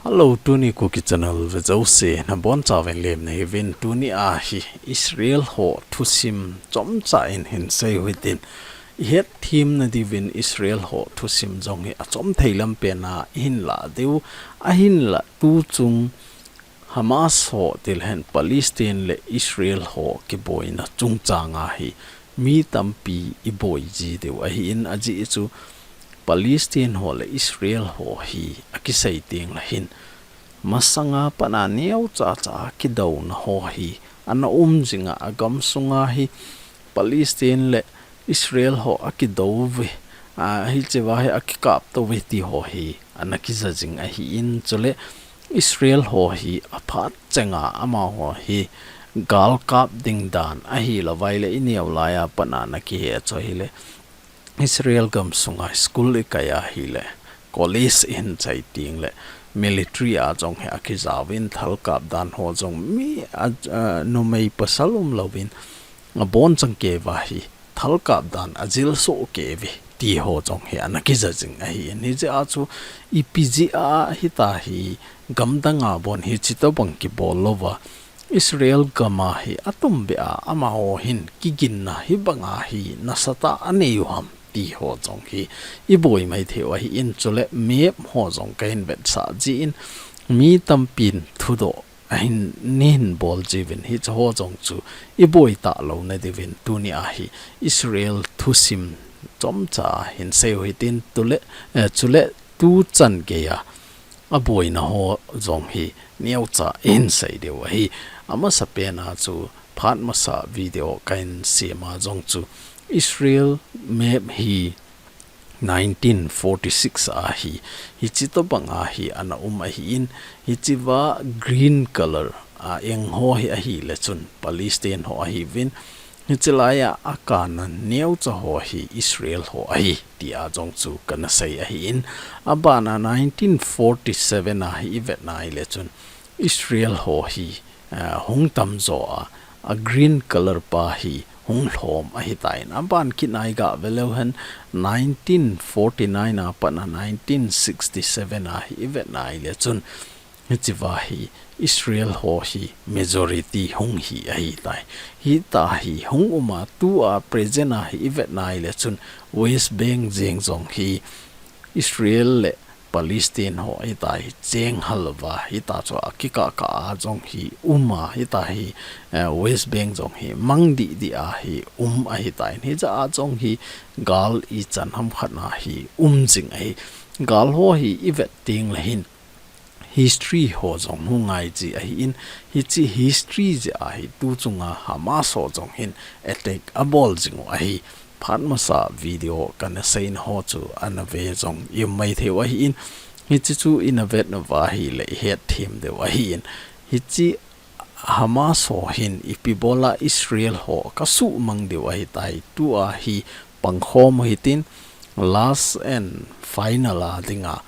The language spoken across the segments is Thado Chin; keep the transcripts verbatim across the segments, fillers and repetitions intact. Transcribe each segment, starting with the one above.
Hello, tuni Kuki Channel ve jouse nabonchauvin lemna hiuvin. Tuni a hi Israel ho thusim chomcha in hinsei u hitin, ihet themna diuvin Israel ho thusim jong hi achom thei lam pen a ihin lah diu, ahinlah tuchung Hamas ho tilhen Palestine le Israel ho kiboina chungchang a hi mi tampi iboi ji diu ahin, ajeh chu Palestine ho le Israel ho hi akisei teng le hin masanga pat a neocha cha a kidouna ho hi ana um jing a, agam sunga hi Palestine le Israel ho akidou ve, a, hichea hi akikap tou ve ti ho hi ana kija jing ahin, chule Israel ho hi aphat chenga amaho hi gal kap ding dan ahilou vai le, ineo lai a pat a ana kihe chu ahile Israel gam sunga school ikai a hile, college ihin chai teng le, military a jong hi akijauvin, thal kap dan ho jong mi a, a, numei pasal umlouvin abonchan kei uva hi thal kap dan ajil soh kei uve ti ho jong hi ana kija jing ahin, hijeh a chu ipi jeh a hitia hi gamdang a bon hi hitobang kibol louva Israel gam a hi atumbeh a amaho hin kiginna hibang a hi nasatah a anei u ham ti ho jong hi iboi maithei u ahin, chule map ho jong kahin vetsah jeh in mi tampin thudoh ahin, neihin bol jiuvin, hiche ho jong chu iboi tah louna diuvin tuni a hi Israel thusim chomcha hinsei u hitin, tule, eh, chule tuchan gei a aboina ho jong hi neocha ihin sei diu ahi. Amasapen a chu phat masa video kahin sem a jong chu Israel map hi nineteen forty-six a hi, hitobang a hi ana um ahin, hichea green color a eng ho hi ahile chun Palestine ho ahiuvin, hiche lai a akana neocha ho hi Israel ho ahi tia jong chu kana sei ahin, aban a nineteen forty-seven a hi ivet na ahile chun Israel ho hi, eh, hung tamjo a, a green color pa hi hung lhom ahitan, aban kit a iga ve leu hen nineteen forty-nine a pat a nineteen sixty-seven a hi ivet na ahile chun hichea hi Israel ho hi majority hung hi ahitai. Hitia hi hung um a, tua present a hi ivet na ahile chun West Bank jeng jong hi Israel le Palestine ho hitia hi chenghal uva, hitia chu akikah kah a jong hi um a, hitia hi, eh, West Bank jong hi mang dih dih a hi um ahitan, hijeh a jong hi gal ichan ham khat na hi um jing ahi. Gal ho hi ivet teng le hin history ho jong hung ngai ji ahin, hiche history jeh a hi tuchunga Hamas ho jong hin attack abol jing u ahi. Phat masa video kana seina ho chu ana ve jong i um maithei u ahin, hiche chu ina vet nauva ahile ihet them diu ahin, hiche Hamas ho hin ipi bol a Israel ho kasuhmang diu ahitai, tua hi pangkhom u hitin, last and final a dinga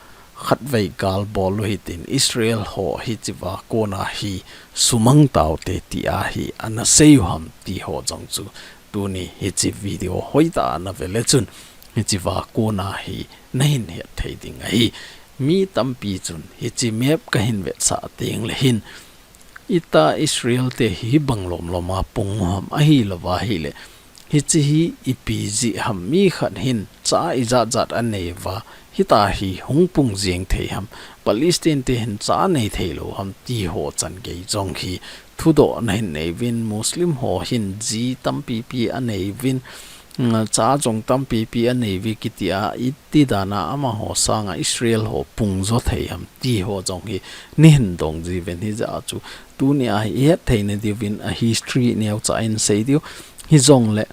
khatvei gal bol u hitin, Israel ho hichea kona hi sumang taute tia hi ana sei u ham ti ho jong chu tuni hiche video hoitah a na ve le chun hichea kona hi nahin het thei ding ahi. Mi tampi chun hiche map kahin vetsah teng le hin, itia Israel te hi hibang lom lom a pung u ham, ahilouva ahile hiche hi ipi jeh ham, mi khat hin cha ijat jat anei uva, hitia hi hung pung jeng thei ham, Palestine te hin cha anei thei lou ham ti ho chan gei jong hi thudoh ana hin nei uvin, Muslim ho hin ji tampi pi anei uvin, mm, cha jong tampi pi anei uve kiti a, iti dan a amaho sanga Israel ho pung jo thei ham ti ho jong hi neihin dong ji uvin, hijeh a chu tuni a hi ihet theina diuvin a history neocha in sei diu, hijongle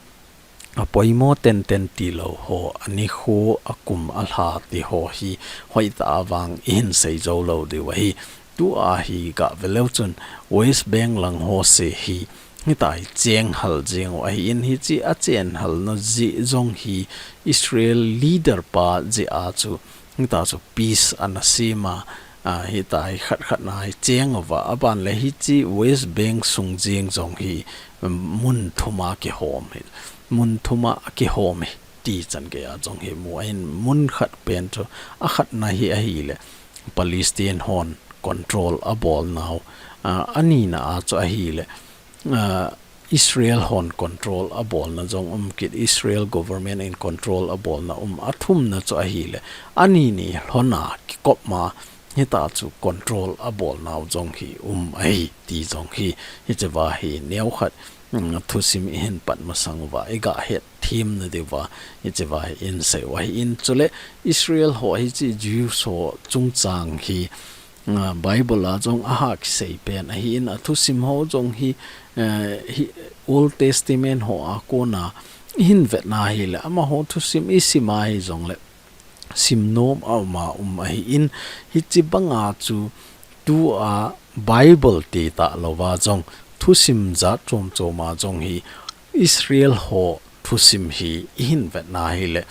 apoimo tenten tilou ho, anikho, akum, alha ti ho hi hoitah a vang ihin sei jou lou diu ahi. Tua hi ga ve leu chun West Bank lang ho se hi hitia hi chenghal jeng u ahin, hiche a chenghal na jeh jong hi Israel leader pa jeh a chu hitia chu peace ana sem a, a, hitia hi khat khat na hi cheng uva, aban le hiche West Bank sung jeng jong hi, um, mun thum a kihom hi, mun thum a kihom hi ti chan gei a jong hi mu ahin, mun khat pen chu akhat na hi ahile Palestine hon control abolnau, ah, anina a chu ahile, ah, Israel hon control abolna jong um kit, Israel government in control abolna um, athumna chu ahile, ani ni lhona kikopma hita chu control abolnau jong hi um ahi ti jong hi, hichea hi neokhat, mm, thusim ihin pat masang uva, iga het themna diuva, hichea hi insei u ahin, chule Israel ho hiche Jews ho chungchang hi, ah, Bible a jong aha kisei pen ahin, athusim ho jong hi, eh, hi Old Testament ho a kona ihin vetna hile, amaho thusim isim a hijongle, simnom auma um ahin, hiche banga chu tua Bible ti talouva jong thusim jat chomchom a jong hi Israel ho thusim hi ihin vetna hile,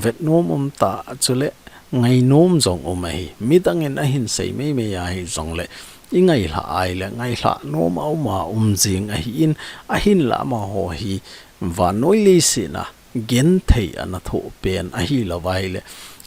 vetnom um tah chule ngainom jong um ahi. Midang in ahin sei meimei a hijongle, ingailhah a hile, ngailhah nom auma um jing ahin, ahinla amaho hi vannoi leiset a genthei ana thoh pen ahilouva hile,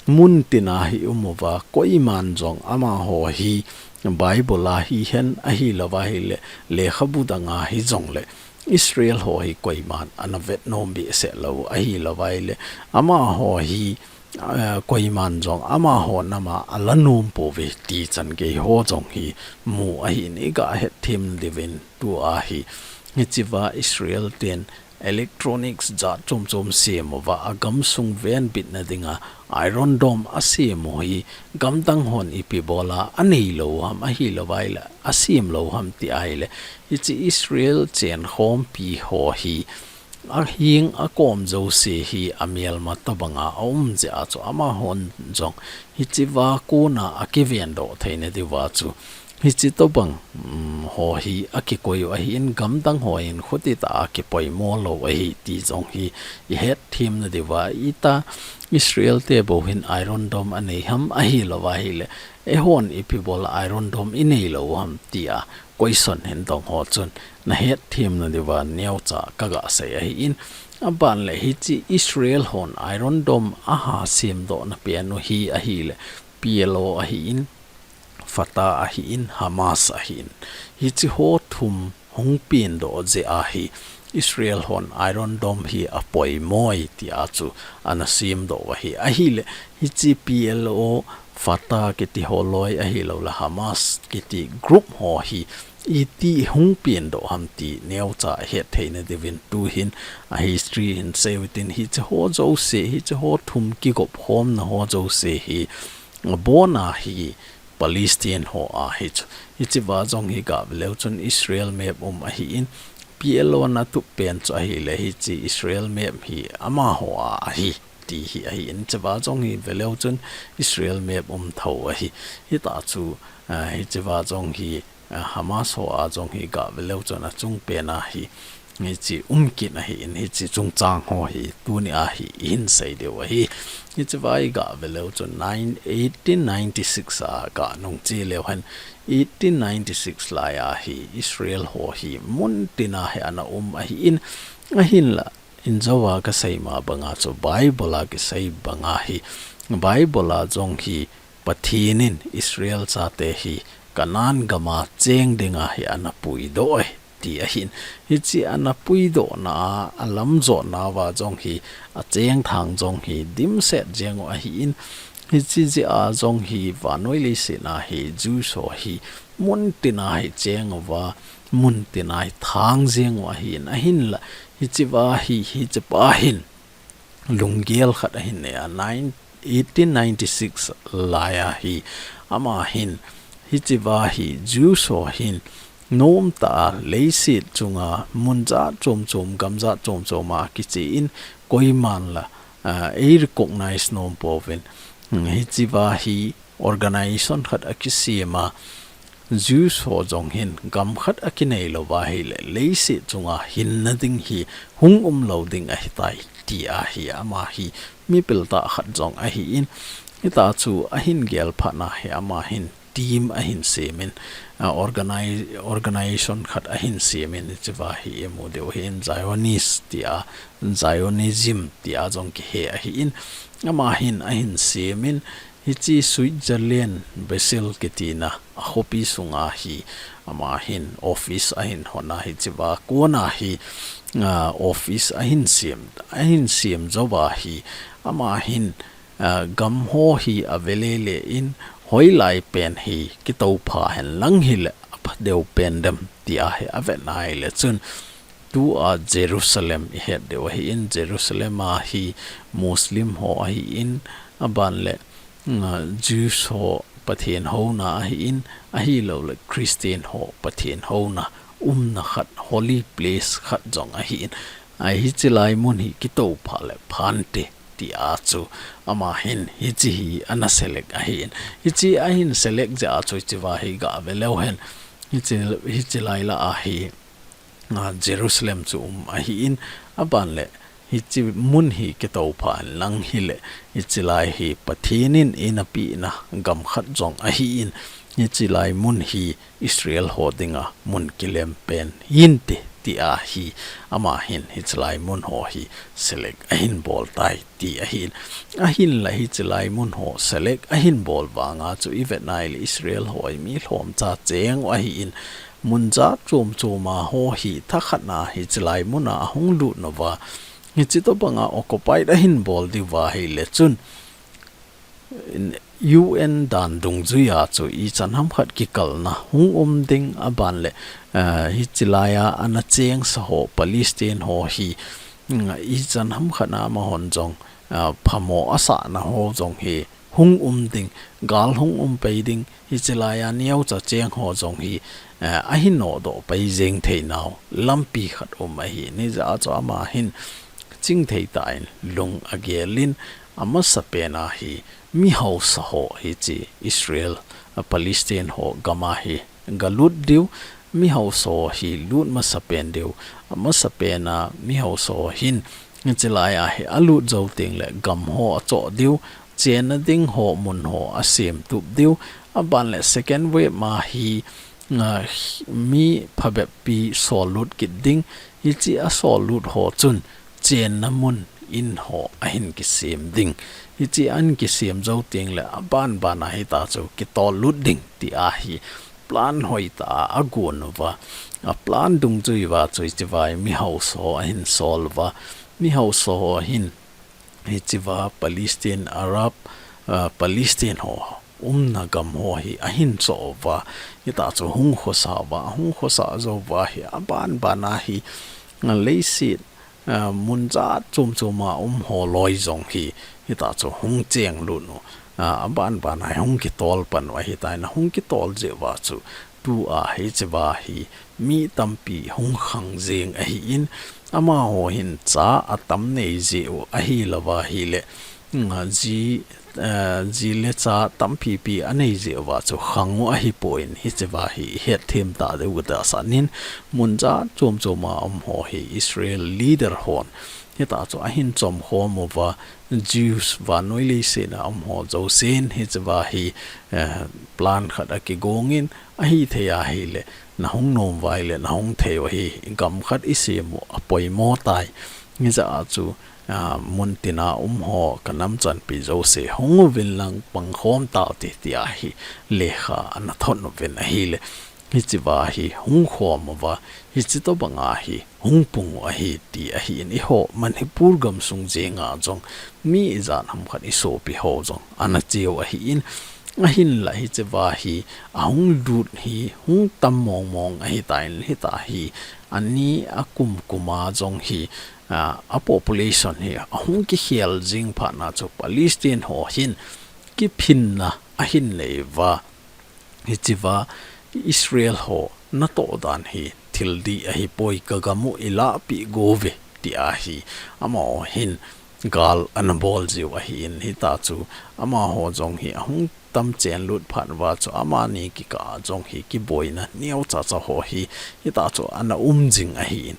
muntina hi um uva, koiman jong amaho hi Bible a hihen ahilouva hile, lekhabu danga hijongle, Israel ho hi koiman ana vetnom behseh lou ahilouva hile, amaho hi, eh, koiman jong amaho nama ala nom pouve ti chan gei ho jong hi mu ahin, iga het them diuvin tua hi. Hichea Israel ten electronics jat chomchom sem uva, agamsung venbitna dinga Iron Dome asem u hi, gamdang hon ipi bola anei lou ham, ahilouva hile asem lou ham ti a hile, hiche Israel chenkhompi ho hi, aheng akom jouse hi amelma tobanga aum jeh a chu amahon jong hichea kona akivendoh theina diuva chu, hiche tobang, um, ho hi akikoi u ahin, gamdang hon khuti tah a kipoimo lou ahi ti jong hi ihet themna diuva, ita Israel te bou hin Iron Dome anei ham, ahilouva hile eihon ipi bola Iron Dome inei lou ham tia question hin dong ho chun nahet themna diuva neocha kaga sei ahin, aban le hiche Israel hon Iron Dome aha semdohna pen u hi ahile, P L O ahin, Fatah ahin, Hamas ahin. Hiche ho thum hung pendoh jeh a hi Israel hon Iron Dome hi apoimo e tia chu ana semdoh u ahi. Ahile, hiche P L O, Fatah kiti ho loi ahilouleh Hamas kiti group ho hi iti hung pendoh ham ti neocha het theina diuvin tuhin a history hin seiyu hitin, hiche ho jouse, hiche ho thum kigop khomna ho jouse hi abona hi Palestine ho a hi chu. Hichea jong hi gave leu chun Israel map um ahin, P L O ana tup pen chu ahile hiche Israel map hi amaho a ahi ti hi ahin, hichea jong hi ve leu chun Israel map um tho ahi. Hita chu, ah, hichea jong hi, ah, Hamas ho a jong hi gave leu chun achung pen a hi, hiche um kit ahin, hiche chungchang ho hi tuni a hi ihin sei diu ahi. Hichea hi gave leu chun nine, eighteen ninety-six a ganung che leu hen, eighteen ninety-six lai a hi Israel ho hi muntina hi ana um ahin, ahinla, injouva kasei ma banga chu Bible a kisei banga hi, Bible a jong hi Pathen in Israel chate hi Canaan gam a cheng dinga hi ana puidoh e ti ahin. Hiche ana puidohna a, alamjotna uva jong hi, acheng thang jong hi dimset jeng u ahin. Hiche jeh a jong hi vannoi leiset a hi Jews ho hi muntina hi cheng uva, muntina hi thang jeng u ahin, ahinla, hichea hi, hiche pa hin lunggel khat ahin nei a, nine, eighteen ninety-six lai a hi, ama hin, hichea hi Jews ho hin nomtah a leiset chunga mun jat chom chom, gam jat chom chom a kichen, koiman la, ah, ei recognize nom pouvin. Hmm, hichea hi organization khat akisem a, Jews ho jong hin gam khat akinei lou va ahile, leiset chunga hinna ding hi hung um lou ding ahitai, ti ahi. Ama hi mipil tah khat jong ahin, hita chu ahin gel phat na hi ama hin team ahin sem in, a, organi-, organization khat ahin sem in, hichea hi imu diu ahin, Zionist tia, Zionism tia jong kihe ahin, ama hin ahin sem in, Hiche Switzerland, Basel kitina, akhopi sunga hi, ama hin office ahin hon a hichea kona hi, ah, office ahin sem, ahin sem jouva hi, ama hin, ah, gam ho hi avelele in, hoilai pen hi kitoupha henlang hile, apha deu pen dem, tia hi avet nai le chun, tua Jerusalem ihet deu ahin, Jerusalem a hi Muslim ho ahin, aban le, mm, Jews ho Pathen houna ahin, ahilou le Christian ho Pathen houna umna khat, holy place khat jong ahin. Ahi hiche lai mun hi kitoupha le phante, tia chu ama hin hiche hi ana select ahin. Hiche ahin select jeh a chu hichea hi gave leu hen. Hiche, hiche lai lah a hi, ah, Jerusalem chu um ahin, aban le hiche mun hi kitoupha henlang hile, hiche lai hi Pathen in eina pehna gam khat jong ahin, hiche lai mun hi Israel ho dinga mun kilem pen hinte, tia hi ama hin hiche lai mun ho hi select ahin bol tai, ti ahin. Ahinla hiche lai mun ho select ahin bol vanga chu ivet nai le Israel ho hi mi lhomcha cheng u ahin, mun jat chom choma ho hi thakhat na hiche lai muna ahung lut nauva, hiche tobanga occupied ahin bol diuva hile chun, U N dan dungjuia chu ichan hamkhat kikalna hung um ding, aban le, eh, hiche laia ana chengsa ho Palestine ho hi, mm, ichan hamkhat na amahon jong, eh, phamo asahna ho jong hi hung um ding, gal hung um pei ding, hiche laia neocha cheng ho jong hi, eh, ahin nodoh pei jeng thei nau lampi khat um ahin, hijeh a chu ama hin chingthei tah in lung agel in, amasapen a hi mi hausa ho hiche Israel, a Palestine ho gam a hi galut diu, mi hausa ho hi lut masapen diu, amasapen a mi hausa ho hin hiche laia hi alut jou teng le gam ho achoh diu, chenna ding ho mun ho asem tup diu, aban le second wave ma hi, ah, mi phabep pi sol lut kit ding, hiche asol lut ho chun chenna mun in ho ahin kisem ding. Hiche ahin kisem jou teng le aban ban a hitia chu kitol lut ding, tia hi plan hoitah a agon uva. A plan dungjuiya chu hichea hi mi hausa ho ahin sol uva. Mi hausa ho hin hichea Palestine, Arab, ah, Palestine ho umna gam ho hi ahin choh uva. Hitia chu hung khosa uva, hung khosa jou uva hi aban ban a hi, ah, leiset, ah, mun jat chom choma um ho loi jong hi, hitia chu hung cheng lut u. Ah, aban ban a hi hung kitol pan u ahitai, ahung kitol jeh uva chu tua hichea hi mi tampi hung khang jeng ahin, amaho hin cha atam nei jeh u ahilouva hile, mm, ji, eh, ji le cha tampi pi anei jeh uva chu khang u ahipoi, hichea hi ihet them ta diu katahsan in, mun jat chom choma um ho hi Israel leader hon hitia chu ahin chom khom uva, Jews vannoi leiset a um ho jousen hichea hi, eh, plan khat akigong in, ahithei ahile, nahung nom uva ahile, nahung thei u ahi, gam khat isem u apoimo tai. Hijeh a chu, ah, muntina um ho kanam chanpi jouse, hung uvin lang pangkhom tau hite, tia hi lekha ana thot uvin ahile, hichea hi hung khom uva, hiche tobanga hi hung pung u ahi, ti ahin, eiho Manipur gamsung jenga jong mi ijat ham khat isopi ho jong ana cheu ahin, ahinla hichea hi ahung lut hi hung tam mong mong ahitan, hitia hi ani akum kuma jong hi, ah, a population hi ahung kikhel jing phat na chu Palestine ho hin kiphinna ahin nei uva. Hichea Israel ho natoh dan hi thil dih ahipoi, kagam u ilahpeh gou ve, tia hi amaho hin gal ana bol jiu ahin, hitia chu amaho jong hi ahung tam chen lut phat uva chu amani kikah a jong hi kiboina neocha cha ho hi hitia chu ana um jing ahin.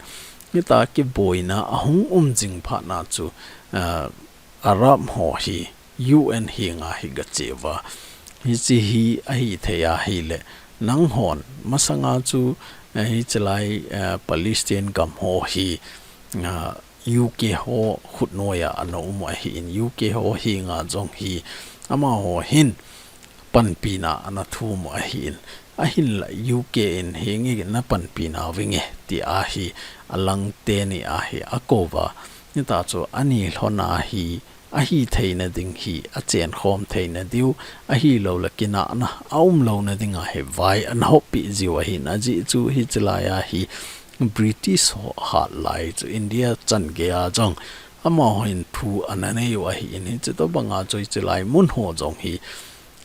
Hitia kiboina ahung um jing phat na chu, ah, Arab ho hi U N henga hi gache uva. Hiche hi ahithei ahile, nanghon masanga chu, eh, hiche lai, eh, Palestine gam ho hi, ah, U K ho khutnoiya ana um u ahin, U K ho henga jong hi Amaho hin panpina ana thum ahin, ahinla U K in hinge na panpina vinge ti ahi, alang teni ahi, akova. Hitachu ani lhona hi, ahi theina ding hi, achen khom theina diu, ahilou le kinahna, aum louna ding ahi, vai ana hoppi jiu ahin, ajeh chu hiche lai ahi, British ho hat lai chu India chan geiya jong, amaho hin thu ana neiu ahin, hiche tobanga chu hiche lai mun ho jong hi,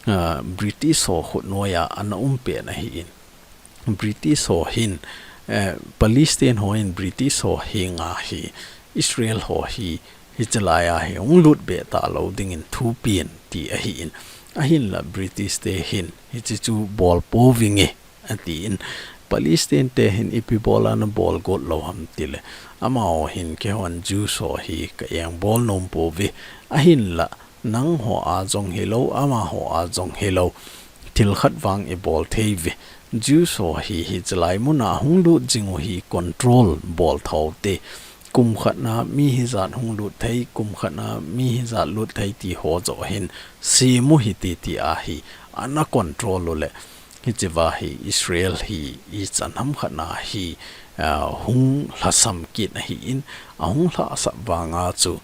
ah, British ho khut noiya ana um pen ahin. British ho hin, eh, Palestine ho hin British ho henga hi, Israel ho hi, hiche lai ahi, hung lut be talou dingin thu pen ti ahin. Ahinla British te hin, hiche chu bol pouvinge, atin. Palestine te hin ipi bola nabol got lou ham tile, amaho hin keihon Jews ho hi ka engbol nom pouve. Ahinla, nangho a jong hilou, amaho a jong hilou, thil khat vang ibol thei uve. Jews ho hi, hiche lai muna hung lut jing u hi control bol tho te. Kum khat na mi hijat hung lut thei, kum khat na mi hijat lut thei ti ho joh hin sem u hite ti ahi, ana control u le. Hichea hi Israel hi ichan ham khat na hi, ah, hung lhasam kit ahin, ahung lhasam vanga chu,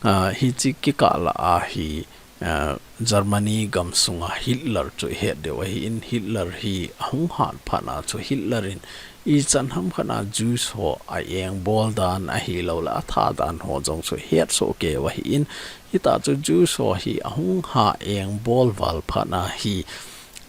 ah, hiche kikah lah a hi, ah, Germany gamsunga Hitler chu ihet diu ahin, Hitler hi ahung hat phat na chu Hitler in ichan ham khat na Jews ho a engbol dan ahilou le atha dan ho jong chu ihet soh keiu ahin, hitachu Jews ho hi ahung ha engbol val phat na hi,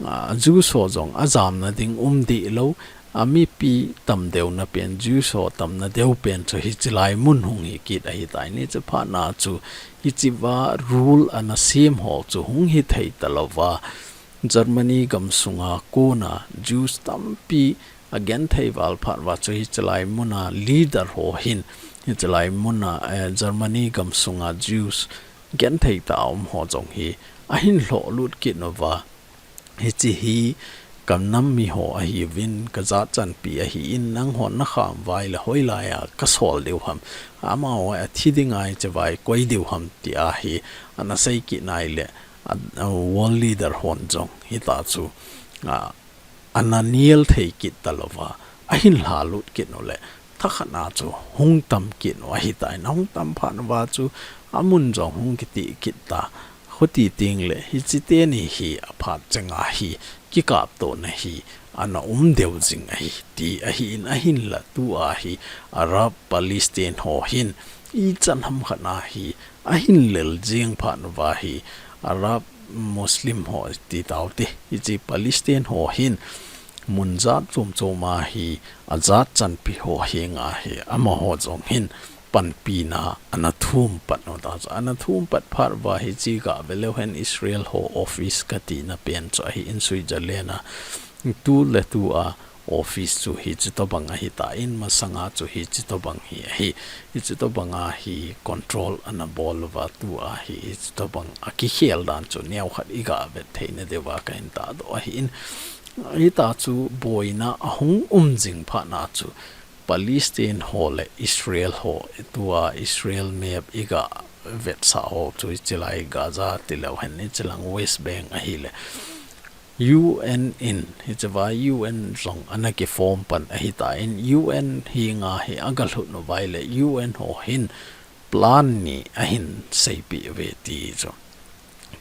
ah, Jews ho jong ajamna ding um deh lou, amipi tam deuna pen, Jews ho tamna deu pen chu hiche lai mun hung hi kit ahitai. Hiche phat na chu hichea rule ana sem ho chu hung hithei talouva, Germany gamsunga kona Jews tampi agenthei val phat uva chu hiche lai muna leader ho hin, hiche lai muna, eh, Germany gamsunga Jews genthei tah a um ho jong hi ahin lhoh lut kit uva, hiche hi ka nam mi ho ahiuvin, ka jat chanpi ahin, nanghon nakham uva ahile hoilaiya kasol diu ham, amaho athi dinga hichea ikoi diu ham ti ahi, ana sei kit na ahile, a, a, world leader hon jong hitachu, a, ana nel thei kit talouva, ahin lha lut kit u le, thakhat na chu hung tam kit u ahitai. Ana hung tam phat uva chu amun jong hung kiti kit ta. Khuti teng le, hiche teni hi aphat chenga hi kikaptona hi ana um deu jing ahi, ti ahin, ahinla tua hi Arab Palestine ho hin ichan ham khat na hi ahin lel jing phat uva hi Arab Muslim ho ti taute, hiche Palestine ho hin mun jat chom chom a hi ajat chanpi ho henga hi amaho jong hin panpina ana thum pat u ta chu. Ana thum pat phat uva hiche gave leu hen Israel ho office kati na pen chu ahin Switzerland a tu le tua office chu hiche tobang ahitan, masanga chu hiche tobang hi ahi. Hiche tobanga hi control ana bol uva tua hi hiche tobang akikhel dan chu neokhat igavet theina diuva kahin tahdoh ahin. Hitachu boina ahung um jing phat na chu Palestine ho le Israel ho, tua Israel map igavetsah ho chu hiche lai Gaza tileu hen hiche lang West Bank ahile U N in, hichea U N jong ana kiform pan ahitan, U N henga hi agalhut uva ahile U N ho hin plan ni ahin seipeh uve ti chu.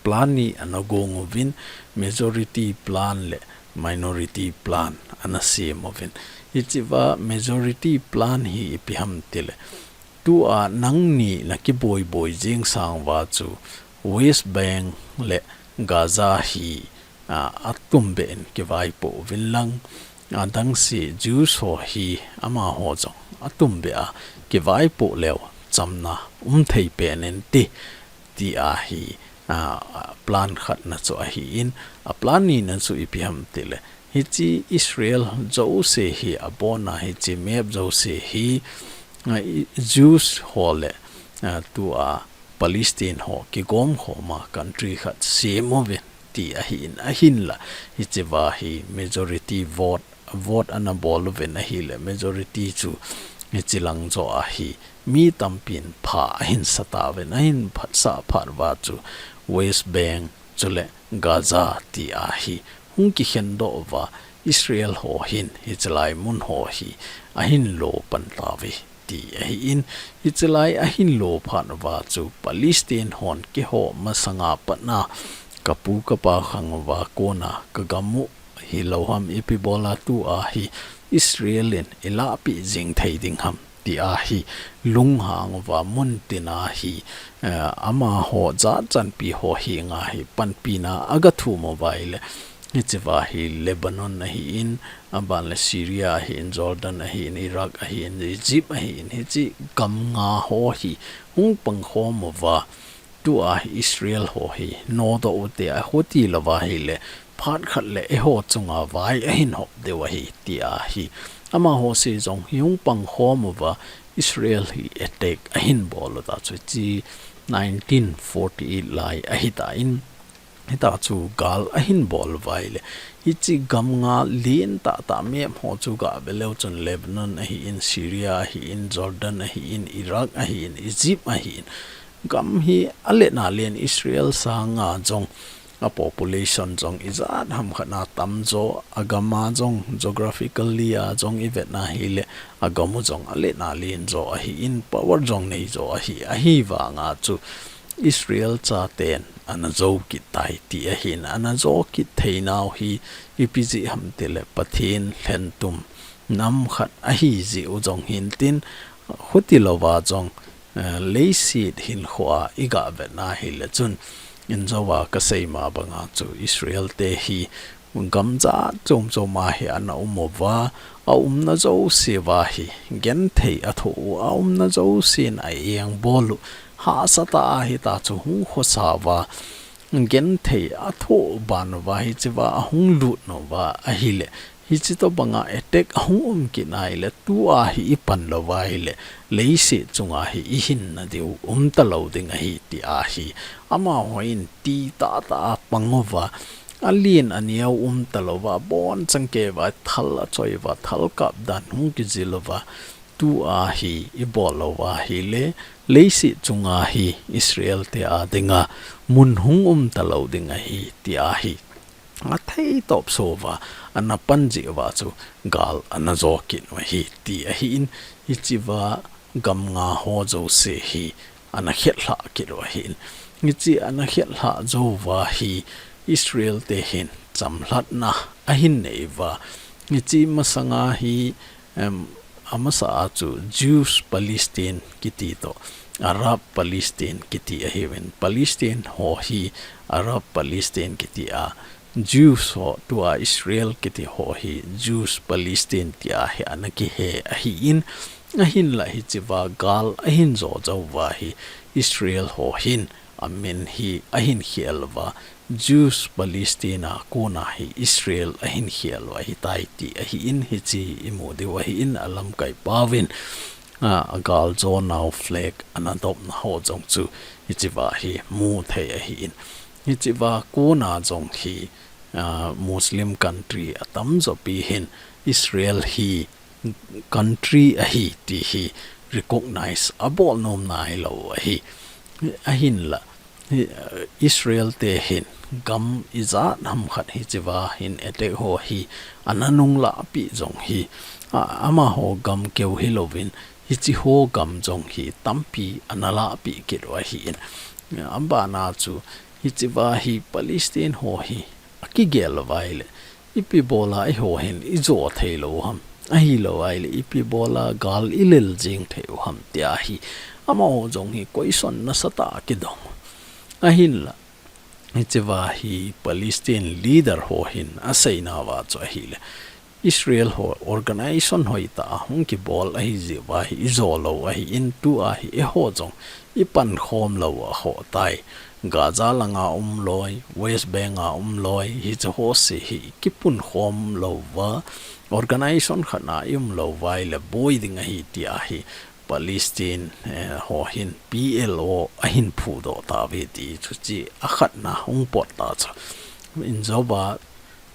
Plan ni ana gong uvin, majority plan le minority plan ana sem uvin. Hichea majority plan hi ipi ham tile, tua nangni nakiboi boi jing sang uva chu West Bank le Gaza hi, a, atumbeh in kivaipoh uvin lang, adangse Jews ho hi amaho jong atumbeh a kivaipoh leu chamna um thei pen inte, ti ahi, a, plan khatna chu ahin, a plan nina chu ipi ham tile, hiche Israel jouse hi abona hiche map jouse hi, a, i, Jews ho le, a, tua Palestine ho kigom khoma country khat sem uvin ti ahin, ahinla hichea hi majority vote, vote ana bol uvin ahile majority chu hiche lang joh a hi mi tampin pha ahin sa tauvin, ahin phatsah phat uva chu West Bank, chule Gaza ti ahi hung kikhen doh uva, Israel ho hin hichelai mun ho hi ahin lo pan tauve ti ahin, hichelai ahin lo phat uva chu Palestine hon keiho masanga patna kapu kapa khang uva kona kagam u hilou ham, ipi bola tua hi Israel in eilahpeh jing thei ding ham ti ahi lunghang uva mun tina hi, eh, amaho jat chanpi ho henga hi panpina agathum uva ahile, hichea hi Lebanon ahin, aban le Syria ahin, Jordan ahin, Iraq ahin, Egypt ahin, hiche gam nga ho hi hung pangkhom uva, tua hi Israel ho hi nodoh ute, ahuti louva ahile phat khat le eiho chunga vai ahin hop diu ahi ti ahi. Amaho se jong hi hung pangkhom uva Israel hi attack ahin bol u ta chu hiche nineteen forty-eight lai ahitan, hita chu gal ahin bol uva ahile, hiche gam nga lentah tah map ho chu gave leu chun Lebanon ahin, Syria ahin, Jordan ahin, Iraq ahin, Egypt ahin, gam hi alet na len, Israel sanga jong a population jong ijat ham khat na tamjo, agam a jong geographically a jong ivet na ahile, agam u jong alet na lenjo ahin, power jong neijo ahi, ahivanga chu Israel chaten ana jo kit tai ti ahin, ana jo kit theinau hi ipi jeh ham tile Pathen lhentum nam khat ahi jeh u jong hintin, huti louva jong, eh, leiset hinkhoa igavet na ahile chun, injouva kasei ma banga chu Israel te hi gam jat chom chom a hi ana um uva, aumna jouse uva hi genthei athoh u, aumna jousen a-engbol u, hahsa tah a hita chu hung khosa uva, genthei athoh ban uva hichea ahung lut nauva ahile, hiche tobanga attack ahung um kit na ahile, tua hi ipan louva ahile, leiset chunga hi ihinna diu umta lou ding ahi ti ahi. Amahon ti tahtah a pang uva, alen aneo umta louva, abon chang kei uva, thal achoi uva, thal kap dan hung kijil uva, tua hi ibol louva ahile, leiset chunga hi Israel te a dinga mun hung umta lou ding ahi ti ahi. Athei topso uva, ana pan jeh uva chu gal ana jo kit u ahi ti ahin, hichea gam nga ho jouse hi ana khetlhah kit u ahin. Hiche ana khetlhah jou uva hi Israel te hin chamlhatna ahin nei uva. Hiche masanga hi, em, amasa a chu Jews Palestine kiti toh, Arab Palestine kiti ahiuvin. Palestine ho hi Arab Palestine kiti a, Jews ho, tua Israel kiti ho hi Jews Palestine tia hi ana kihe ahin, ahinla hichea gal ahin jo jou uva hi Israel ho hin amin hi ahin khel uva, Jews Palestine a kona hi Israel ahin khel u ahitai ti ahin, hiche imu diu ahin, alamkai pauvin, a, agal jo nau flag ana dopna ho jong chu hichea hi mu thei ahin. Hichea kona jong hi, a, Muslim country atamjo pi hin Israel hi country ahi ti hi recognize abol nom nailou ahi. Ahinla, hi, Israel te hin gam ijat ham khat hichea hin attack ho hi ana nung lahpeh jong hi, a, amaho gam keu hilouvin, hiche ho gam jong hi tampi ana lahpeh kit u ahin. Abana chu hichea hi Palestine ho hi akigel uva ahile, ipi bola eiho hin ijo thei lou ham, ahilou ahile ipi bola gal ilel jing thei u ham tia hi amaho jong hi question nasatah a kidong. Ahinla, hichea hi Palestine leader ho hin aseinauva chu ahile, Israel ho organization hoitah a hung kibol ahi jeh uva hi ijo lou ahin, tua hi eiho jong ipankhom lou u akhoh tai. Gaza langa um loi, West Bank a um loi, hiche ho se hi kipunkhom lou uva, organization khat a i um lou uva ahile boi ding ahi tia hi Palestine, eh, ho hin P L O ahin phudoh tauve ti chu hiche akhatna hung pot ta chu. Injouva,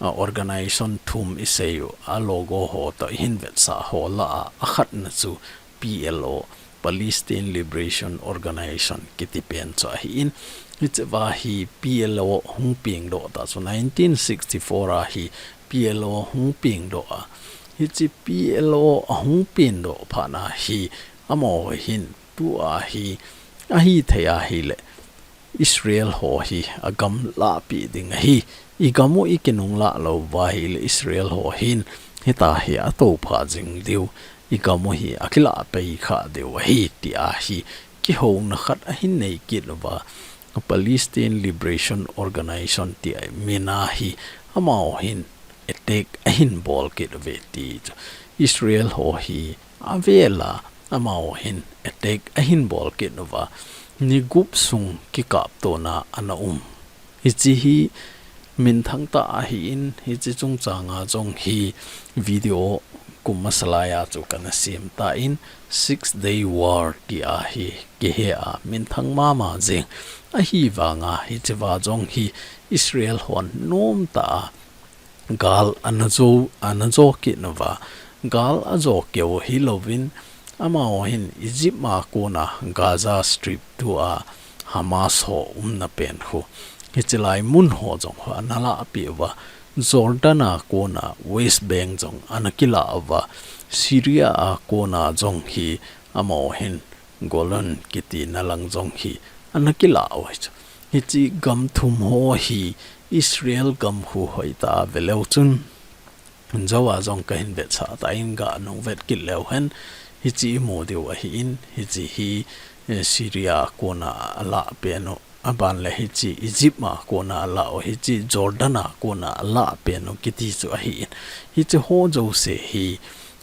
a, organization thum isei u, a logo ho toh ihin vetsah ho lah a, akhatna chu P L O, Palestine Liberation Organization kiti pen chu ahin, hichea hi P L O hung pengdoh ta chu nineteen sixty-four a hi P L O hung pengdoh a, hiche P L O ahung pengdoh phat na hi amaho hin tua hi ahithei ahile Israel ho hi agam lahpeh ding ahi. Igam u ikinunglah lou uva ahile Israel ho hin hitia hi atoupha jing diu, igam u hi akilah pei kha diu ahi tia hi kihouna khat ahin nei kit uva, Palestine Liberation Organization tia min a hi amaho hin attack ahin bol kit uve ti chu. Israel ho hi avel a amaho hin attack ahin bol kit uva, ni gup sung kikaptona ana um. Hiche hi minthang tah ahin, hiche chungchang a jong hi video kum masa lai a chu kana sem tan, Six Day War tia hi kihe a, minthang mama jeng. Ahivanga hichea jong hi Israel hon nomtah a gal ana jo, ana jo kit uva, gal ajo keu hilouvin, amaho hin Egypt a kona Gaza Strip tua Hamas ho umna pen khu, hiche lai mun ho jong khu ana lahpeh uva, Jordan a kona West Bank jong ana kilah uva, Syria a kona jong hi amaho hin Golan kiti na lang jong hi ana kilah u ahi chu. Hiche gam thum ho hi Israel gam khu hoitah a veleu chun, jou a jong kahin vetsah tan, gah nung vet kit leu hen, hiche imu diu ahin, hiche hi, eh, Syria kona alah pen u, aban le hiche Egypt a kona alah u, hiche Jordan a kona alah pen u kiti chu ahin. Hiche ho jouse hi,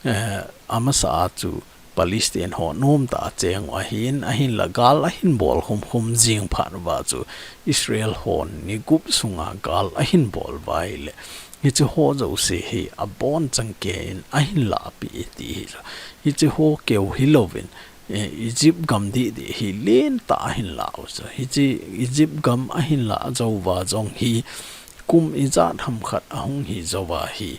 eh, amasa a chu Palestine ho nomtah a cheng u ahin, ahinla gal ahin bol khum khum jing phat uva chu Israel hon ni gup sunga gal ahin bol uva ahile, hiche ho jouse hi abonchan kei in ahin lahpeh e ti hi chu. Hiche ho keu hilouvin, eh, Egypt gam didi hi lentah a ahin lah u chu. Hiche Egypt gam ahin lah jou uva jong hi kum ijat ham khat ahung hi jou uva hi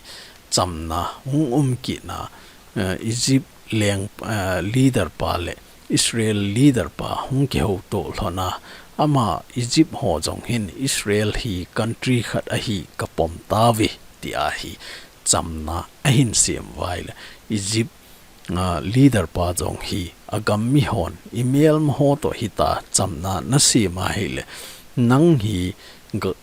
chamna hung um kit na, eh, Egypt leng, eh, leader pa le Israel leader pa hung kihouto lhon a, ama Egypt ho jong hin Israel hi country khat ahi kapom tauve tia hi chamna ahin sem uva ahile, Egypt, ah, leader pa jong hi agam mi hon imelma ho toh hitia chamna nasem ahile, nang hi ga-,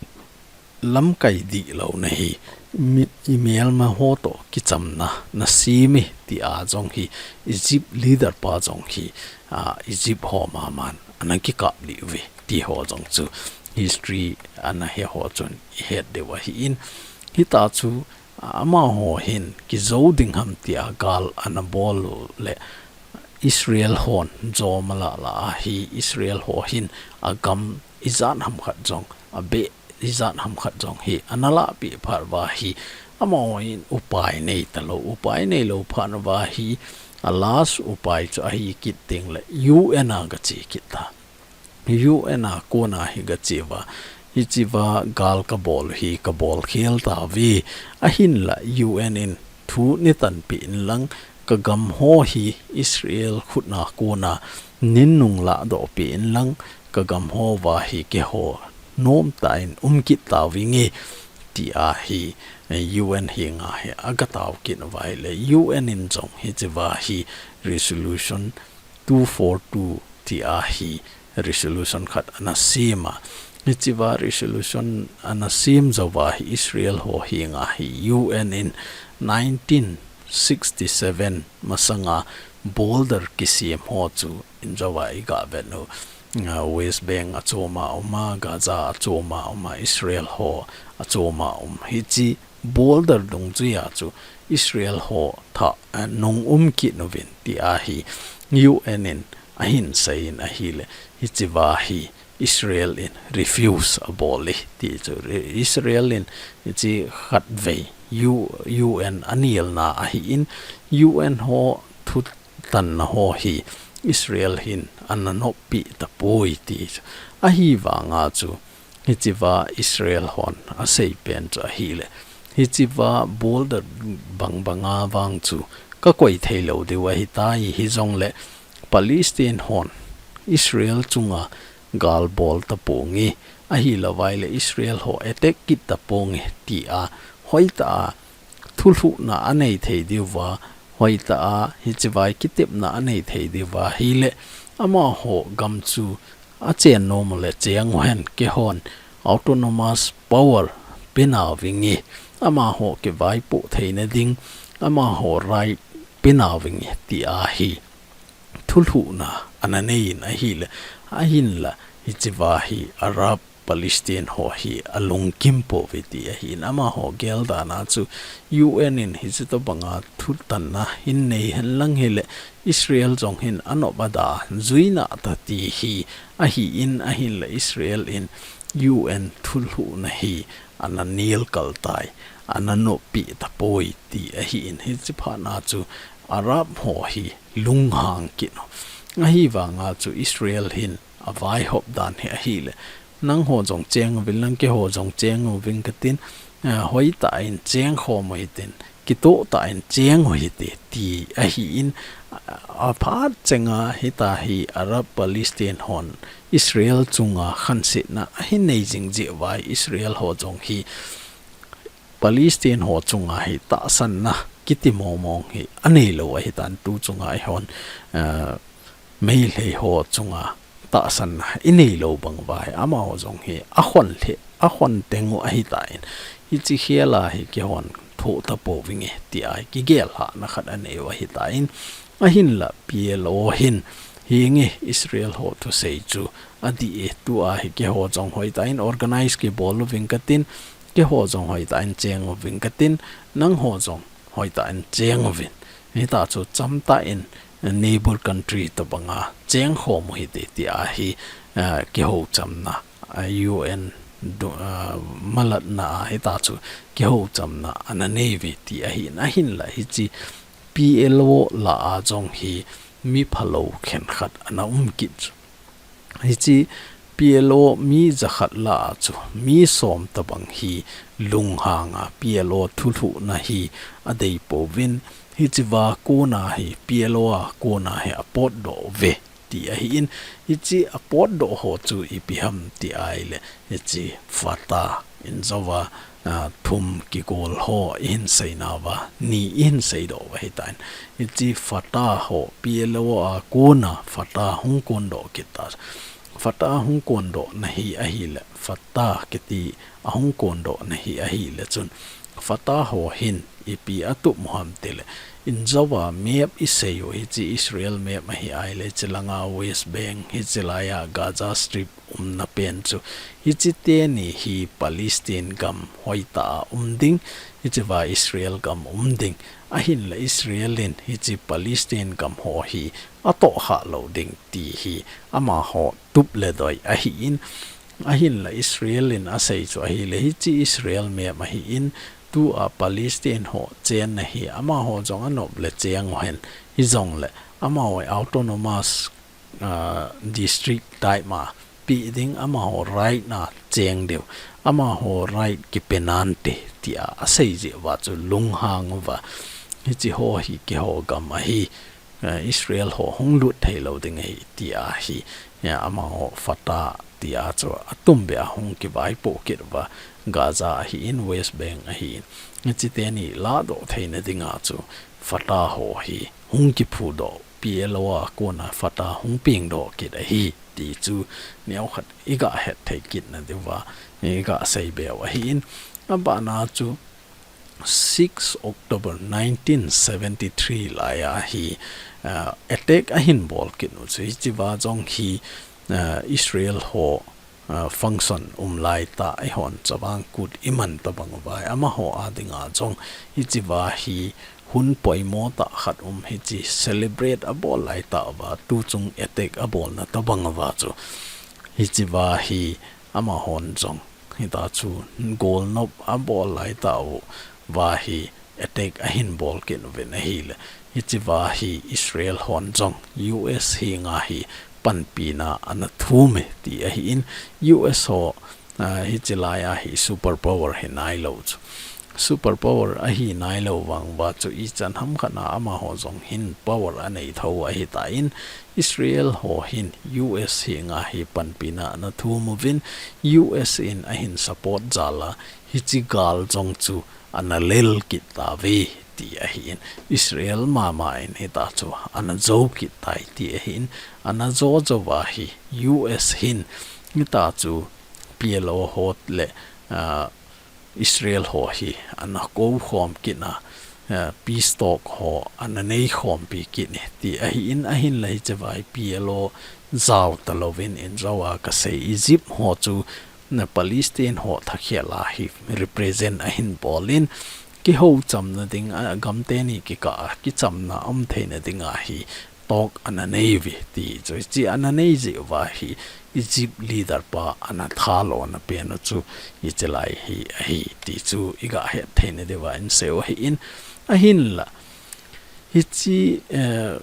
lamkai dihlou nahi, mi, imelma ho toh kichamna nasem e tia jong hi Egypt leader pa jong hi, ah, Egypt ho maman ana kikap lih uve ti ho jong chu history ana he ho chun ihet diu ahin, hitia chu amaho hin kijou ding ham tia gal ana bol u le Israel hon jom ala la a hi Israel ho hin agam ijat ham khat jong, abeh ijat ham khat jong hi ana lahpeh phat uva hi, amaho hin upai nei talou, upai neilou phat uva hi, a last upai chu ahi kit teng le U N a gache kit ta. U N a kona hi gache uva, hichea gal kabol hi kabol khel tauve, ahinla U N in thu neitanpeh in lang, kagam ho hi Israel khut a kona neinung lahdoh peh in lang, kagam ho uva hi keiho nomtah in um kit tauvinge tia hi, eh, U N henga hi agatao kit uva ahile, U N in jong hichea hi resolution two four two tia hi resolution khat ana sem a. Hichea resolution ana sem jou uva hi Israel ho henga hi U N in nineteen sixty-seven masanga border kisem ho chu in jou uva iga vet u, ah, West Bank achom a um a, Gaza achom a um a, Israel ho achom a um. Hiche border dungjuia chu Israel ho tha, eh, nung um kit uvin tia hi U N in ahin seiyin ahile, hichea hi Israel in refuse abol e ti chu, Israel in hiche khatvei U-, U N anelna ahin, U N ho thutanna ho hi Israel hin ana noppeh tapoi ti chu. Ahivanga chu hichea Israel hon asei pen chu ahile, hichea border bang banga vang chu kakoi theilou diu ahitai, hijongle Palestine hon Israel chunga gal bol taponge, ahilouvaile Israel ho attack kit taponge, tia hoitah a thulhuhna anei thei diuva, hoitah a hicheva kitepna anei thei diuva ahile, amaho gam chu achen nom ule cheng uhen, keihon autonomous power pe nauvinge, amaho kivaipoh theina ding, amaho right pe nauvinge, tia hi thulhuhna ana neiyin ahile, ahinla hicheva hi Arab Palestine ho hi alungkim pouve ti ahin, amaho gel dan a chu U N in hiche tobanga thutanna hin nei henlang hile, Israel jong hin anop ada jui nante ti hi ahin, ahinla Israel in U N thulhuhna hi ana nel kal tai, ana noppeh tapoi ti ahin, hiche phat a chu Arab ho hi lunghang kit u. Ahivanga chu Israel hin avaihop dan hi ahile, nangho jong cheng uvin lang, keiho jong cheng uving katin, ah, hoitah in cheng khom u hitin, kitoh tah in cheng u hite, ti ahin, a, aphat chenga hitia hi Arab Palestine hon Israel chunga khansetna ahin nei jing jeh uva, Israel ho jong hi Palestine ho chunga hi tahsanna kiti mong mong hi anei lou ahitan, tu chunga eihon, ah, Meitei ho chunga tahsanna inei lou bang uva hi, amaho jong hi akhon lheh, akhon teng u ahitan, hiche khel a hi keihon thoh tapouvinge, tia kigel lhahna khat anei u ahitan, ahinla P L O hin, henge Israel ho thusei chu adih e, tua hi keiho jong hoitah in organize kibol uving katin, keiho jong hoitah in cheng uving katin, nangho jong hoitah in cheng uvin, hitia chu chamtah in neighbor country tobanga cheng khom u hite, tia hi, ah, kihouchamna, ah, U N du-, ah, malatna a hitia chu kihouchamna ana nei uve ti ahin, ahinla hiche P L O lah a jong hi mi phalou khenkhat ana um kit chu. Hiche P L O mi jakhat lah a chu mi som tobang hi lunghang a P L O thulhuhna hi adei pouvin, hicheva kona hi P L O a kona hi apotdoh uve ti ahin, hiche apotdoh ho chu ipi ham ti ahile, hiche Fatah, injouva, ah, thum kigol ho ihin seinauva, ni ihin seidoh uva ahitan, hiche Fatah ho, P L O a kona Fatah hung kondoh kit ta. Fatah hung kondohna hi ahile, Fatah kiti ahung kondohna hi ahile chun, Fatah ho hin ipi atup u ham tile, injouva map isei u, hiche Israel map ahi ahile, hiche langa West Bank, hiche laiya Gaza Strip umna pen chu, hiche teni hi Palestine gam hoitah a um ding, hicheva Israel gam um ding, ahinla Israel in hiche Palestine gam ho hi atohkhah lou ding ti hi amaho tup le doi ahin, ahinla Israel in asei chu ahile, hiche Israel map ahin, tua Palestine ho chenna hi amaho jong anop le cheng uhen, hijongle amaho autonomous, ah, district type ma pe ding, amaho right na cheng diu, amaho right kipe nante, tia asei jeh uva chu lunghang uva, hiche ho hi keiho gam ahi, eh, Israel ho hung lut thei lou ding ahi, tia hi, eh, amaho Fatah tia chu atumbeh a hung kivaipoh kit uva, Gaza ahin, West Bank ahin, hiche teni ladoh theina dinga chu Fatah ho hi hung kiphudoh, P L O a kona Fatah hung pengdoh kit ahi ti chu neokhat iga hetthei kitna diuva iga seibe u ahin, abana chu six October nineteen seventy-three laiya hi, ah, attack ahin bol kit u chu, hicheva jong hi, ah, Israel ho, ah, function um laitah, eihon chavang kut iman tobang uva, amaho a dinga jong hicheva hi hun poimo tah khat um, hiche celebrate abol laitah uva, tuchung attack abolna tobang uva chu, hicheva hi amahon jong hitia chu golnop abol laitah uva hi attack ahin bol kit uvin ahile, hicheva hi Israel hon jong U S henga hi panpina ana thum e ti ahin, U S ho, ah, hiche laiya hi superpower hi nailou chu, superpower ahi nailou vang uva chu ichan hamkhat a amaho jong hin power anei tho ahitan, Israel ho hin U S henga hi panpina ana thum uvin, U S in ahin support jal a, hiche gal jong chu ana lel kit tauve ti ahin, Israel mama in hita chu ana jou kit tai ti ahin, ana jou jou uva hi U S hin hita chu P L O ho le, ah, Israel ho hi ana kou khom kit a, eh, peace talk ho ana nei khompi kit e ti ahin, ahinla hiche vai P L O jao talouvin, in jou a kasei, Egypt ho chu na Palestine ho thakhel a hi represent ahin bol in, kihou chamna ding a, gam teni kikah a kichamna um theina ding a hi talk ana nei uve ti chu, hiche ana nei jeh uva hi Egypt leader pa ana thalona pen u chu hiche lai hi ahi ti chu iga het theina diuva in sei u ahin, ahinla hiche, eh,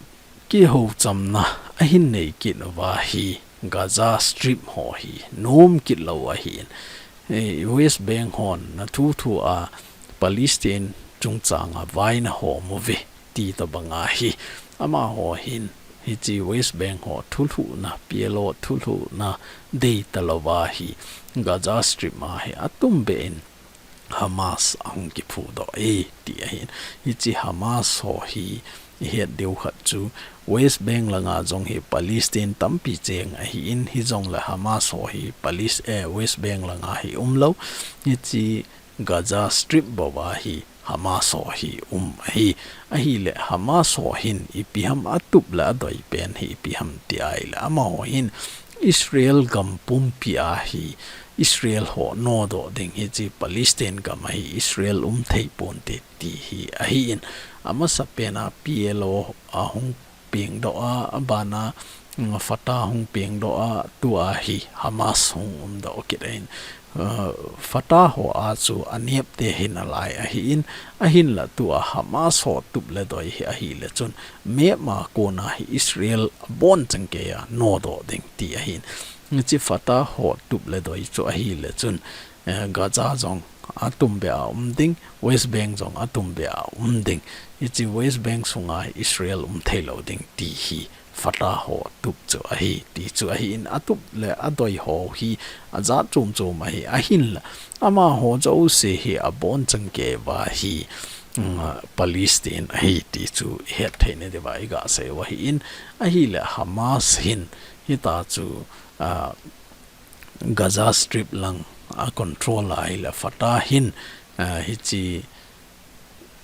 kihou chamna ahin nei kit uva hi Gaza Strip ho hi nom kit lou ahin, eh, West Bank hon na thu thu a Palestine chungchang a vai na hom uve ti tabang a hi, amaho hin hiche West Bank ho thulhuhna, P L O thulhuhna dei talouva hi Gaza Strip a hi atumbeh in Hamas ahung kiphudoh e ti ahin. Hiche Hamas ho hi ihet diu khat chu West Bank langa jong hi Palestine tampi cheng ahin, hijongle Hamas ho hi Palis-, eh, West Bank langa hi umlou. Hiche Gaza Strip bou a hi Hamas ho hi um ahi. Ahile Hamas ho hin ipi ham atup le adoi pen hi ipi ham ti ahile, amaho hin Israel gam pumpi a hi Israel ho nodoh ding, hiche Palestine gam a hi Israel um thei ponte ti hi ahin, amasapen a P L O ahung pengdoh a, abana, mm, Fatah hung pengdoh a, tua hi Hamas hung umdoh kit ahin. Uh, Fatah ho a chu anepte hi nalai ahin, ahinla tua Hamas ho tup le doi hi ahile chun map a kona hi Israel abonchan keiya nodoh ding ti ahin. Hiche Fatah ho tup le doi chu ahile chun, eh, Gaza jong atumbeh a um ding, West Bank jong atumbeh a um ding. Hiche West Bank sunga Israel um theilou ding ti hi Fatah ho tup chu ahi, ti chu ahin, atup le adoi ho hi ajat chom chom ahi, ahinla amaho jouse hi abonchan keiva hi, mm, Palestine ahi ti chu ihet theina diuva iga sei u ahin, ahile Hamas hin hita chu, ah, Gaza Strip lang a control ahile Fatah hin, ah, hiche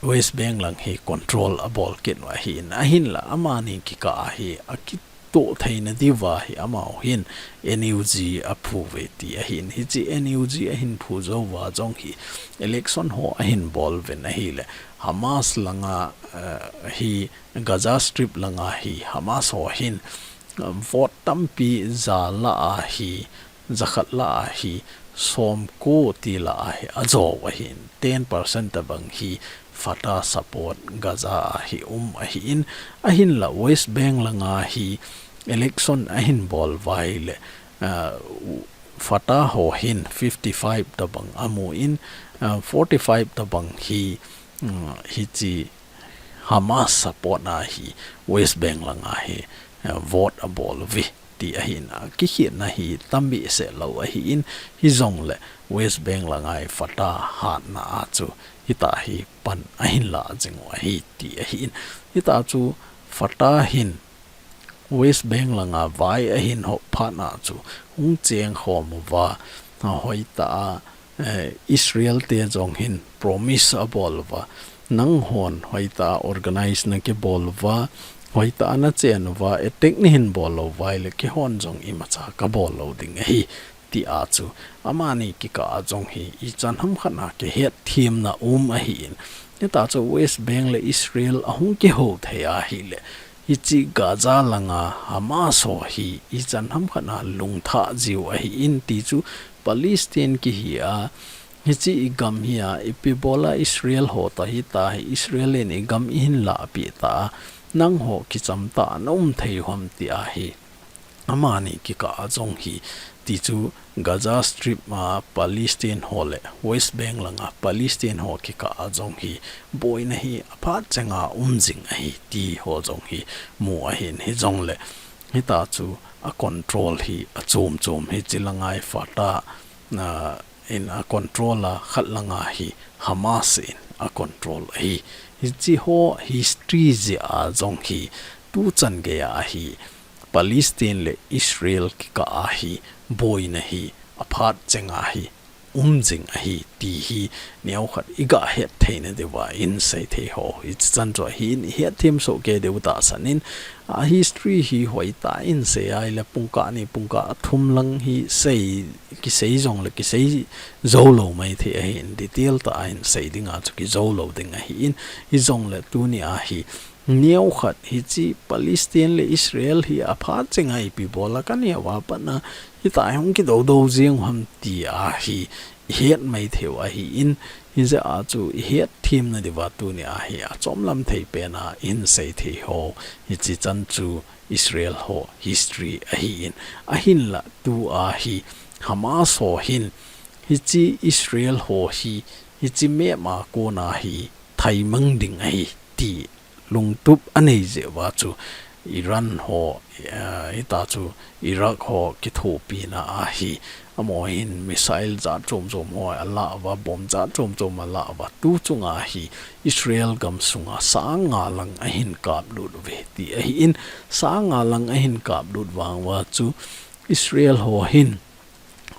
West Bank lang hi control abol kit u ahin, ahinla amani kikah a hi akitoh theina diuva hi amaho hin N U G aphu uve ti ahin, hiche N U G ahin phu jouva jong hi election ho ahin bol uvin ahile Hamas langa, ah, hi Gaza Strip langa hi Hamas ho hin, ah, vote tampi ja lah a hi, jakhat lah a hi, somko ti lah a hi, ajou ahin, ten percent tabang hi Fatah support Gaza a hi um ahin, ahinla West Bank langa hi election ahin bol uva ahile, ah, Fatah ho hin fifty five tabang amun, ah, forty five tabang hi, mm, hiche Hamas support a hi West Bank langa hi, eh, vote abol uve ti ahin, akikhetna hi tam behseh lou ahin, hijongle West Bank langa hi Fatah hatna a chu hita hi pan ahin la jing u ahi ti ahin, hita chu Fatah hin West Bank langa vai ahin hop phat a chu hung cheng khom uva, a hoitah a, eh, Israel te jong hin promise abol uva, nanghon hoitah a organize nakibol uva, hoitah a nachen uva, attack nahin bol lou uva ahile keihon jong imacha kabol lou ding ahi, ti a chu amani kikah a jong hi ichan hamkhat a kihetthiamna um ahin, hita chu West Bank le Israel ahung kihou thei ahile, hiche Gaza langa Hamas ho hi ichan hamkhat a lungthah jiu ahin ti chu Palestine kihi a, hiche igam hi a, ipi bol a Israel ho tah hita hi, Israel in igam ihin lahpeh ta a, nangho kicham tah a naum thei u ham ti ahi. amani kikah a jong hi, ti chu Gaza Strip a Palestine ho le West Bank langa Palestine ho kikah a jong hi boina hi aphat chenga um jing ahi ti ho jong hi mu ahin, hijongle hita chu a control hi achom chom hi, chilanga hi Fatah, ah, in a control a, khat langa hi Hamas in a control ahi. Hichi ho history jeh a jong hi tuchan geiya hi Palestine le Israel kikah a hi boina hi aphat chenga hi um jing ahi ti hi neokhat i gah het theina diuva in sei thei ho. Hichi chan chu ahin i het them soh kei diu tahsan in, a history hi hoitah in sei ahile pungkah ni pungkah thum lang hi sei, kisei jongle kisei jou lou mai thei ahin, detail tah a in sei dinga chu kijou lou ding ahin, hijongle tuni a hi neokhat hichi Palestine le Israel hi aphat chenga ipi bol a kaneo a pat na hita hi hung kidou dou jing u ham ti a hi i het mai thei u ahin, hijeh a chu i het themna diuva tuni a hi achomlam thei pen a in sei thei ho, hichi chan chu Israel ho history ahin, ahinla tu a hi Hamas ho hin hichi Israel ho hi hichi map a kona hi thaimang ding ahi ti lungtup anei jeh uva chu Iran ho, eh, hita chu Iraq ho kithopina a hi amaho hin missile jat chom chom ho ala uva, bomb jat chom chom ala uva, tu chunga hi Israel gam sunga sang nga lang ahin kap lut uve ti ahin, sang nga lang ahin kap lut vang uva chu Israel ho hin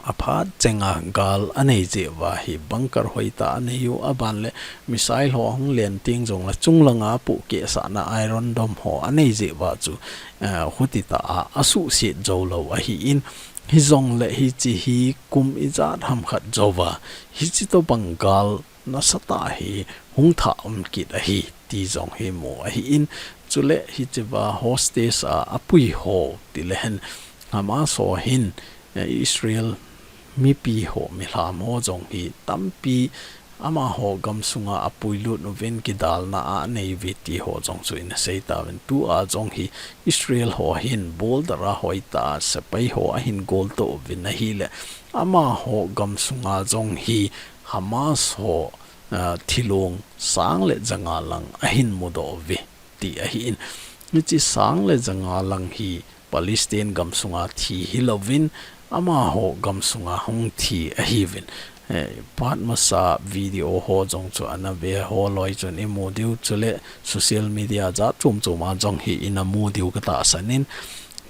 aphat chenga gal anei jeh uva hi bunker hoitah anei u, aban le missile ho ahung len teng jongle chunglanga pohkeh sahna Iron Dome ho anei jeh uva chu, eh, hutitah a asuhset jou lou ahin, hijongle hichi hi kum ijat ham khat jou va hichi tobang gal nasatah hi hung thah um kit ahi ti jong hi mu ahin, chule hichiva hostage a apui ho ti le hen Hamas ho hin, eh, Israel mipi ho, milham ho jong hi tampi amaho gam sunga apui lut uvin kidalna anei uve ti ho jong chu in sei tauvin, tu a jong hi Israel ho hin border a hoitah a sepai ho ahin gol to uvin ahile amaho gam sunga jong hi Hamas ho, ah, thilong sang le ja nga lang ahin mudoh uve ti ahin. Hichi sang le ja nga lang hi Palestine gam sunga thi hilouvin, amaho gam sunga hung thi ahiuvin. Eh, phat masa video ho jong chu ana ve ho loi chun i mu diu, chule social media jat chom chom a jong hi ina mu diu ka tahsan in,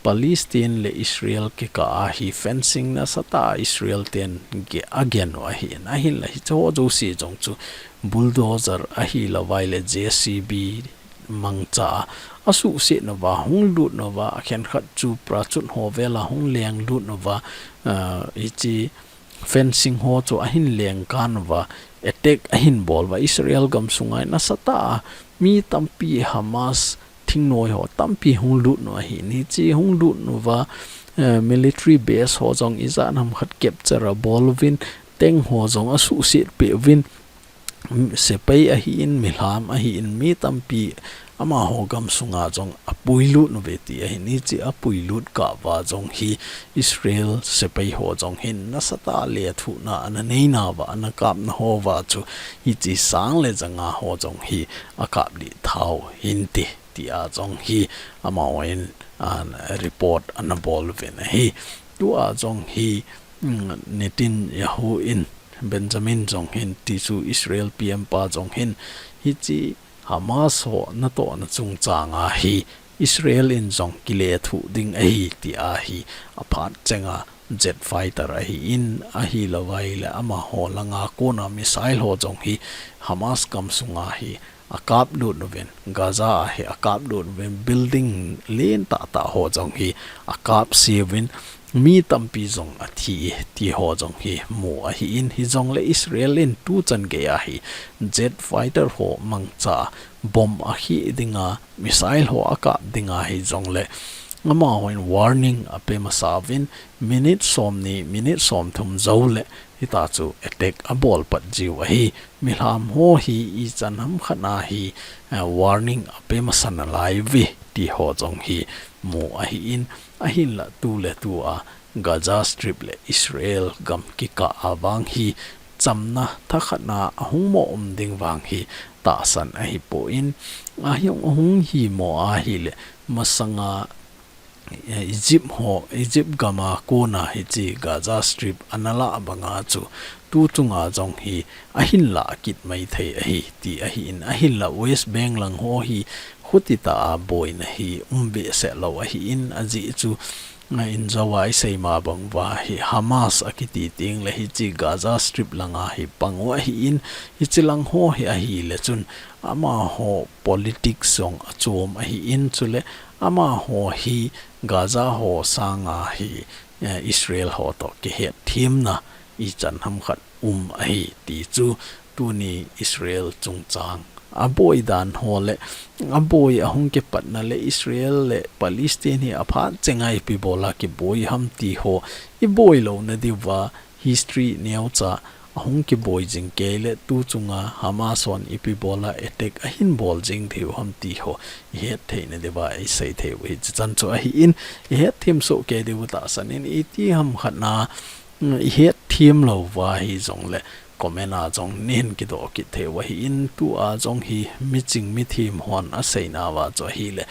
Palestine le Israel kikah a hi fencing nasatah a Israel ten ge-, agen u ahin, ahinla hiche ho jouse jong chu bulldozer ahilouvai le J C B mangcha a, asuhset nauva, hung lut nauva, akhenkhat chu parachute ho vel a hung leng lut nauva, ah, hichi fencing ho chu ahin leng kah nauva, attack ahin bol uva, Israel gam sunga nasatah a mi tampi Hamas thingnoi ho tampi hung lut nau ahin, hichi hung lut nauva, eh, military base ho jong ijat ham khat capture abol uvin, tank ho jong asuhset peh uvin, sepai ahin, milham ahin, mi tampi amaho gam sunga jong apui lut nauve ti ahin, hichi apui lut kah uva jong hi Israel sepai ho jong hin nasatah a lethuhna ana nei nauva, ana kapna ho uva chu hichi sang le ja nga ho jong hi akap lih tau hinte ti a jong hi amahon, ah, report ana bol uvin ahi. Tu a jong hi, mm, Netanyahu in, Benjamin jong hin, ti chu Israel P M pa jong hin, hichi Hamas ho natohna chungchang a hi Israel in jong kilethuh ding ahi ti a hi aphat chenga jet fighter ahin, ahilouvai le amaho langa kona missile ho jong hi Hamas gam sunga hi akap lut nauvin, Gaza a hi akap lut nauvin, building len tah tah ho jong hi akap se uvin, mi tampi jong athi e, ti ho jong hi mu ahin, hijongle Israel in tuchan gei a hi jet fighter ho mangcha bomb akhih dinga, missile ho akap dinga hijongle, amahon warning ape masa uvin, minute somni, minute somthum jou le, hita chu attack abol pat jiu ahi. Milham ho hi ichan ham khat a hi, eh, warning ape masa nalai uve, ti ho jong hi mu ahin, Ahinla tuletu a Gaza Strip le Israel gam kikah a vang hi chamna thakhatna ahung mo um ding vang hi tahsan ahipon, ahung, ahung hi mo ahile masanga, eh, Egypt ho, Egypt gam a kona hiche Gaza Strip ana lah banga chu tu chunga jong hi ahin lah kit mai thei ahi ti ahin, ahinla West Bank lang ho hi khuti tah a boina hi um behseh lou ahin, ajeh chu, eh, injou a isei ma bang uva hi Hamas akiti teng le hiche Gaza Strip langa hi pang u ahin, hiche lang ho hi ahile chun amaho politics jong achom ahin, chule amaho hi Gaza ho sanga hi, eh, Israel ho toh kihetthemna ichan ham khat um ahi ti chu tuni Israel chungchang aboi dan ho le aboi ahung kipatna le Israel le Palestine hi aphat chenga ipi bola kiboi ham ti ho iboi louna diuva history neocha ahung kiboi jing kei le tu chunga Hamas hon ipi bola attack ahin bol jing diu ham ti ho ihet theina diuva isei thei u hiche chan chu ahin, ihet them soh kei diu tahsan in iti ham khatna, mm, ihet them lou uva hijong le comment a jong neihin kidoh kit thei u ahin, tu a jong hi miching mithem hon aseina uva chu ahile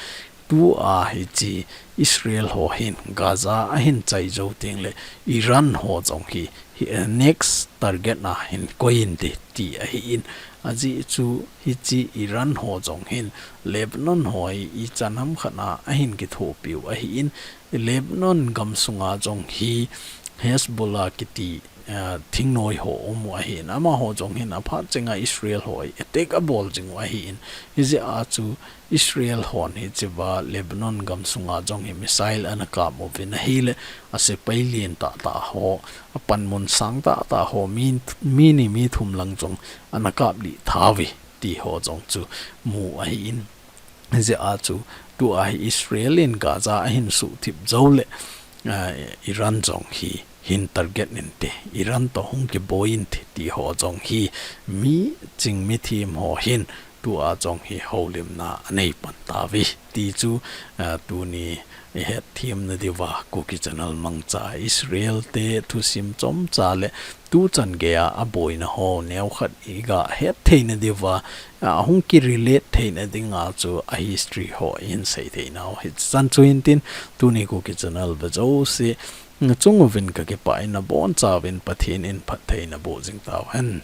tu a hiche Israel ho hin Gaza ahin chai jou teng le Iran ho jong hi, hi, eh, next target na hin koi inte ti ahin, ajeh chu hiche Iran ho jong hin Lebanon ho hi ichan ham khatna ahin kithopi u ahin, Lebanon gam sunga jong hi Hezbollah kiti, eh, thingnoi ho um u ahin, amaho jong hin aphat chenga Israel ho hi attack abol jing u ahin, hijeh a chu Israel hon hichea Lebanon gam sunga jong hi missile ana kap uvin ahile, asepai lien tahtah ho, apanmun sang tahtah ho, mi, mi ni mi thum lang jong ana kap lih tha uve ti ho jong chu mu ahin. Hijeh a chu tu a hi Israel in Gaza ahin suhthip jou le, ah, Iran jong hi hin target inte, Iran toh hung kiboi inte ti ho jong hi miching mithem ho hin tu a jong hi houlimna anei pan tauve ti chu, ah, tuni ihet themna diuva Kuki Channel mangcha Israel te thusim chomcha le tu chan geiya aboina ho neokhat iga het theina diuva, ah, ahung ki relate theina dinga chu a history ho ihin sei theinau hiche chan chu hintin, tuni Kuki Channel ve jouse chung uvin kakipah in, nabonchauvin Pathen in phatthei naboh jing tauhen.